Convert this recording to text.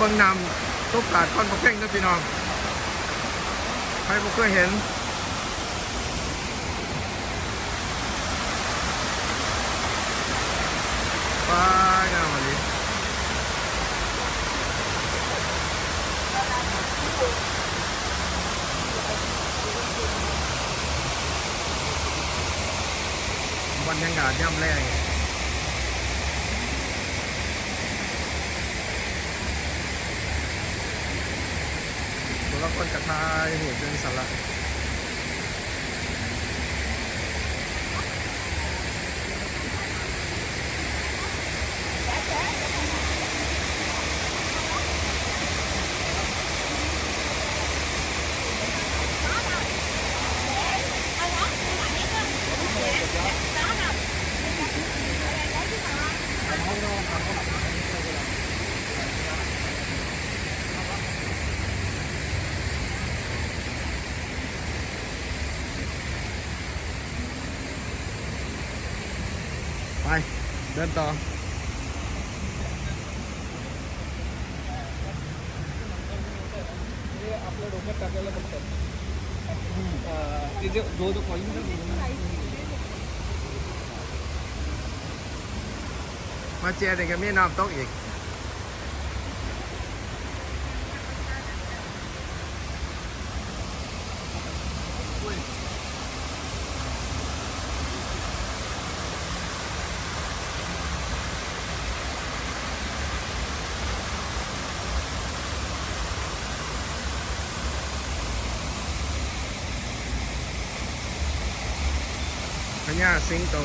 ເບິ່ງນ້ຳຕົກຕາດຄອນພະເພັງເດີພີ່ນ້ອງ ໃຜບໍ່ເຄີຍເຫັນ ວ້າ ງາມອີ່ຫຼີ ບັນຍາກາດຍາມແລງ. ຜູ້ລາງຄົນກະຖ່າຍຮູບຢູ່ຊັ້ນລະ. ໄປ ເດີນຕໍ່. हे आपलं डोक्यात टाकायला बघतात. अं, ते जे जो जो पॉइंट ມາເຈຍນີ້ກະມີນ້ຳຕົກອີກ. ພະຍາສິງໂຕ.